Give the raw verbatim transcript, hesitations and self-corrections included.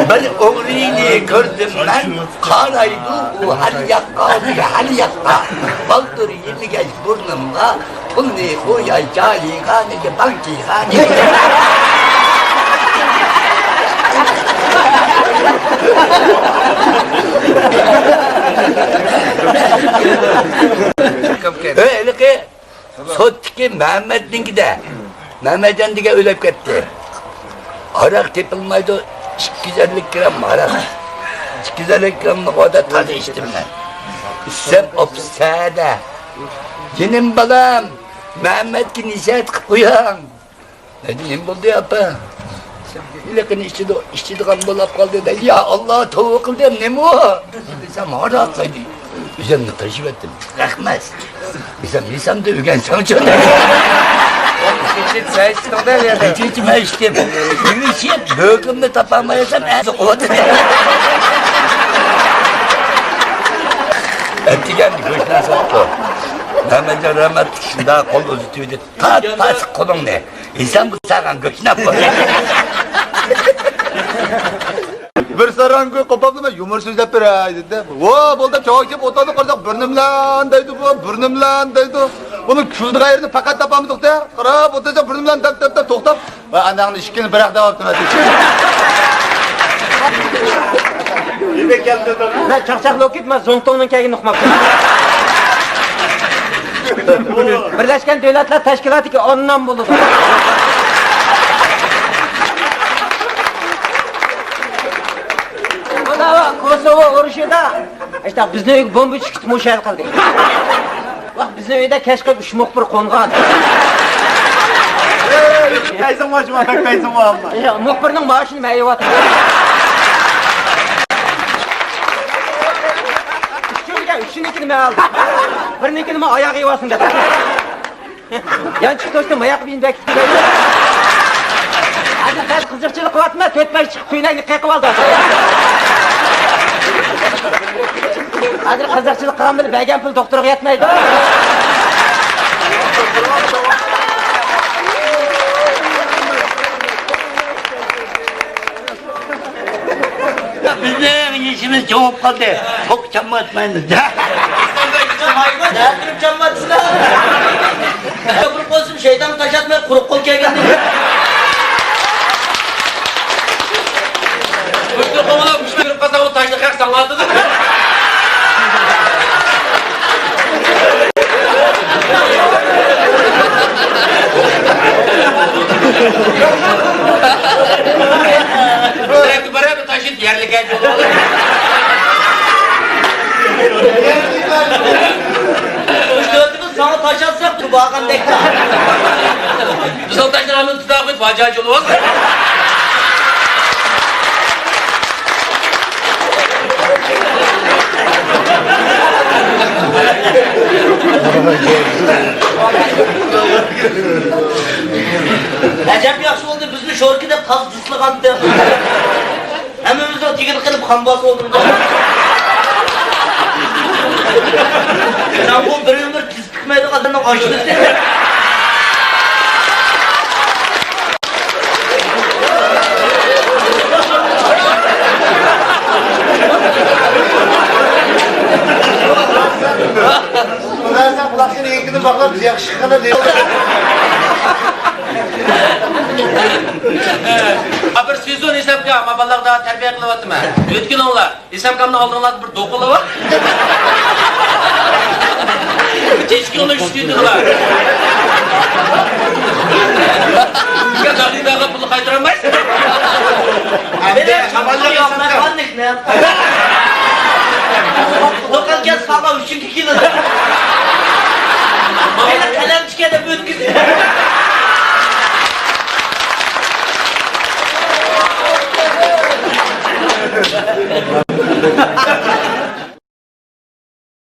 بىر ئوغرىنى كۆردۈم مەن، قارايدۇ ئۇ ھەر ياققا، ھەر ياققا. بالدۇر يېمىگەچ بۇرنۇمغا، پۇلنى قوياي جايىغا، نېگە بانكىغا، نېگە. ئۆي، ھېلىقى سوتتىكى مەمەتنىڭكىدە. مەمەتجان دېگەن ئۆلۈپ كەتتى. ھاراق تېپىلمايدۇ، ئىككى يۈز ئەللىك گرام ھاراق. ئىككى يۈز ئەللىك گرامنى ئودا تازا ئىچتىم مەن. ئىچسەم ئوپسەدە. جېنىم بالام، مەمەتكە نېسىھەت قىلىپ قويۇڭ. دېدى، نېمە بولدى ئاپا؟ ھېلىقىنى ئىچىدۇ، ئىچىدىغان بولاپ قالدى دە. يا ئاللا، توۋا قىلدىم، نېمە ئۇ؟ دېسەم، ھاراق دەيدۇ. ئۆزۈمنى قىلىشىۋەتتىم. رەھمەت. دېسەم، يېسەمدە ئۆگەنسەڭچۇ. كېچە سەن ئىچتىڭ دە بۇ يەردە. كېچە مەن ئىچتىم. نېمە ئىچىپ، بۆكۈمنى تاپالمايسام، ئەزىپ قويۇۋاتىمەن. ئەتىگەن گۆشنى ساتتۇق. مەمەتجان رەھمەتلىك شۇنداق قول ئۇزىتىۋىدى. تات، تات قولۇڭنى. ئىنسان بۇ ساغان گۆشناپ بولدى. بىر ساراڭ گۆش قوپاپلا مەن يۇمۇر سۆزلەپ بېرەي دېدى. ۋو، بولدى، چاي ئىچىپ ئولتۇردۇق، قارىساق، بۇرنۇملان دەيدۇ بۇ، بۇرنۇملان دەيدۇ. بۇنىڭ كۈلىدىغان يېرىنى پەقەت تاپالمىدۇق-تە. قاراپ ئولتۇرساق، بۇرنۇملان دەپ، دەپ، دەپ توختاپ، ۋاي، ئاناڭنى ئىككىنى بىراق دەۋاپتىمەن. نېمە كەلدى؟ مەن چاقچاق لوكىت، مەن زۇڭتۇڭنىڭ كەلگىنىنى ئۇقماپتىمەن. بىرلەشكەن دۆلەتلەر تەشكىلاتىدىكى ئاننام بولىدۇ. مانا كوسوۋو ئۇرۇشىدا، ئىشتە بىزنىڭ ئۆيگە بومبا چۈشۈپ كېتىپ مۇشۇ ھەل قىلدى. ۋاق، بىزنىڭ ئۆيدە كەچ قېلىپ ئۈچ مۇخبىر قونغان. تەيسىڭ بار، شۇڭا بەك تەيسىڭ بار، ئەمما. ياق، مۇخبىرنىڭ مائاشىنى مەن يەۋاتىمەن. ئۈچىنىڭكىنى مەن ئالدىم. بىرىنىڭكىنى مەن ئاياغ يەۋالسۇن دەپ. يانچۇق توشتى ماياق بىلەن بەكىتىپ. ھازىر بەك قىزىقچىلىق قىلىۋاتىمەن، تۆت بەش چىقىپ كۆينەكنى قېقىپ ئالدى. ھازىر قىزىقچىلىق قىلغان بىلەن بەرگەن پۇل دوختۇرغا يەتمەيدۇ. بىزنىڭ يېشىمىز چوڭ بولۇپ قالدى. توك چالمايمىز. نەدىن چالمايسىلەر؟ بىر قوسۇم شەيتان تاشلاتماي قۇرۇق قول كەلگەن. مۇشۇنى قوغلاپ، مۇشۇنى كۆرۈپ قالساڭ، ئۇ تاشنى خەق ساڭا ئاتىدۇ. يەرلىك يولى. ئۈچ تۆتىمىز ساڭا تاش ئاتساق، تۇرۇپ ئالغاندەك. بىزنىڭ تاشنى ھەممىمىز تۇتۇپ قويۇپ، باجاج يولى بولسا. ئەجەب ياخشى بولدى، بىزنى شوركا دەپ تازا دىسلىغانتى. ھەممىمىزنىڭ تېگىدە قېلىپ خان باسىۋالدىم. سەن بۇ بىر ئۆمۈر تىز پۈكمەيدىغان ئادەمنىڭ ئاشنىسى. ئۇلارنىڭ قۇلاقلىرىنى يېنىكىدىن باغلاپ، ياخشى چىققاندا دەيدۇ. بىر سېزون ھېسابكا، ما بالىلارغا تەربىيە قىلىۋاتىمەن. ئۆتكىنىڭلار، ھېسابكامنىڭ ئالدىڭلاردا بىر دوقىلى بار. تېشىكىڭلار ئۈچ تىيىنلىقلار. داغدىغا پۇلنى قايتۇرالمايسىز. مېنىڭ چاپىقىم يوق، مەن قانداق نېمە؟ دوقالكەن ساغا ئۈچۈنكى كېلىدۇ.